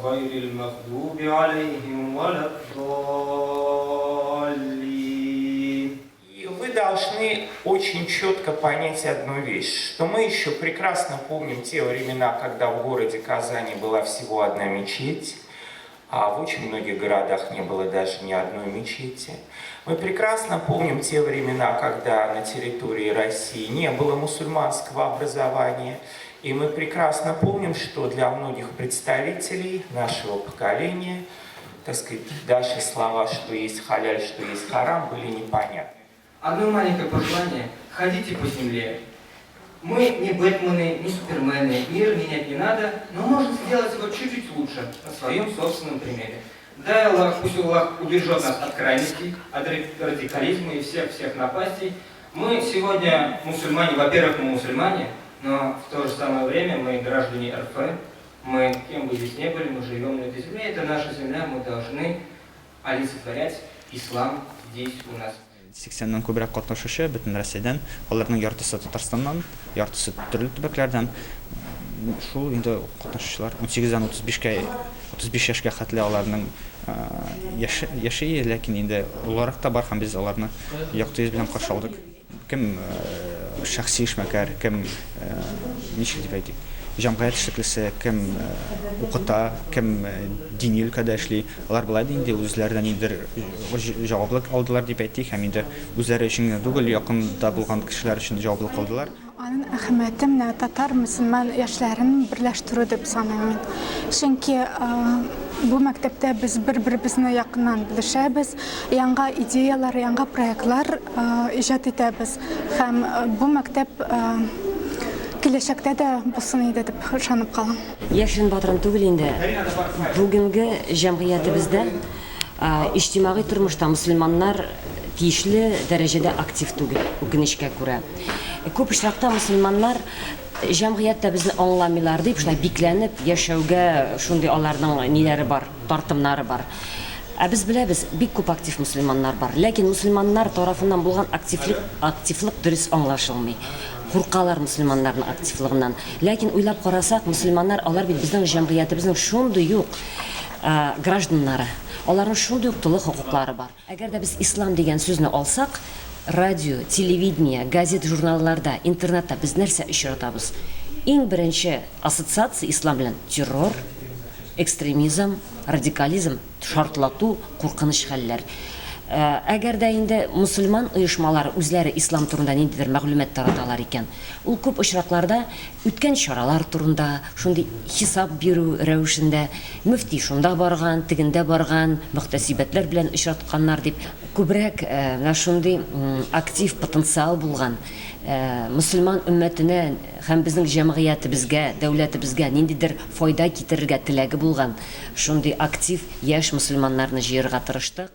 غير المغضوب عليهم ولا الضالين. И вы должны очень четко понять одну вещь, что мы еще прекрасно помним те времена, когда в городе Казани была всего одна мечеть, а в очень многих городах не было даже ни одной мечети. Мы прекрасно помним те времена, когда на территории России не было мусульманского образования. И мы прекрасно помним, что для многих представителей нашего поколения, так сказать, даже слова, что есть халяль, что есть харам, были непонятны. Одно маленькое пожелание. Ходите по земле. Мы не Бэтмены, не Супермены, мир менять не надо, но можно сделать его чуть-чуть лучше, на своем собственном примере. Дай Аллах, пусть Аллах убережет нас от крайностей, от радикализма и всех-всех напастей. Мы сегодня мусульмане, во-первых, мы мусульмане, но в то же самое время мы граждане РФ, мы, кем бы здесь ни были, мы живем на этой земле, это наша земля, мы должны олицетворять ислам здесь у нас. 80-нән күбрәк катнашучы бөтен Россиядән, аларның яртысы Татарстаннан, яртысы төрле төбәкләрдән. Шул инде катнашучылар 18-дән 35-кә 35 яшькә хәтле аларның яши, ләкин инде олырак та бар һәм без аларны якты йөз белән каршы алдык. Кем шәхси эшмәкәр, кем ничек дип әйтик, җәмгыять эшлеклесе, кем укыта, кем дини өлкәдә эшли, алар болай да инде үзләренә ниндидер җаваплылык алдылар дип әйтик, һәм инде үзләре өчен генә түгел, якында булган кешеләр өчен дә җаваплылык алдылар. Аның әһәмияте менә татар мөселман яшьләрен берләштерү дип саныйм мин. Чөнки бу мәктәптә без бер-беребезне якыннан белешәбез, яңа идеялар, яңа проектлар иҗат итәбез. Һәм бу мәктәп киләчәктә дә булсын иде дип ышанып калам. Яшерен батырын түгел инде. Бүгенге җәмгыятебездә иҗтимагый тормышта мөселманнар тиешле дәрәҗәдә актив түгел, үкенечкә күрә. Күп очракта мөселманнар җәмгыятьтә безне аңламыйлар дип, шулай бикләнеп яшәүгә шундый аларның ниләре бар, тартымнары бар. Ә без беләбез, бик күп актив мөселманнар бар. Ләкин мөселманнар тарафыннан булган активлык, активлык дөрес аңлашылмый. Куркалар мөселманнарның активлыгыннан. Ләкин уйлап карасак, мөселманнар алар бит безнең җәмгыятебезнең шундый ук гражданнары. Аларның шундый ук тулы хокуклары бар. Әгәр дә без ислам дигән сүзне алсак, радио, телевидение, газет, журналларда, интернетта без нәрсә очратабыз? Иң беренче ассоциация ислам белән террор, экстремизм, радикализм, шартлату, куркыныч хәлләр. Әгәр дә инде мөселман оешмалары үзләре ислам турында ниндидер мәгълүмат тараталар икән, ул күп очракларда үткән чаралар турында, шундый хисап бирү рәвешендә, мөфти шунда барган, тегендә барган, мөхтәсибәтләр белән очратканнар дип, күбрәк менә шундый актив потенциал булган мөселман өммәтенә һәм безнең җәмгыятебезгә, дәүләтебезгә ниндидер файда китерергә теләге булган шундый актив яшь мөселманнарны җыерга тырыштык.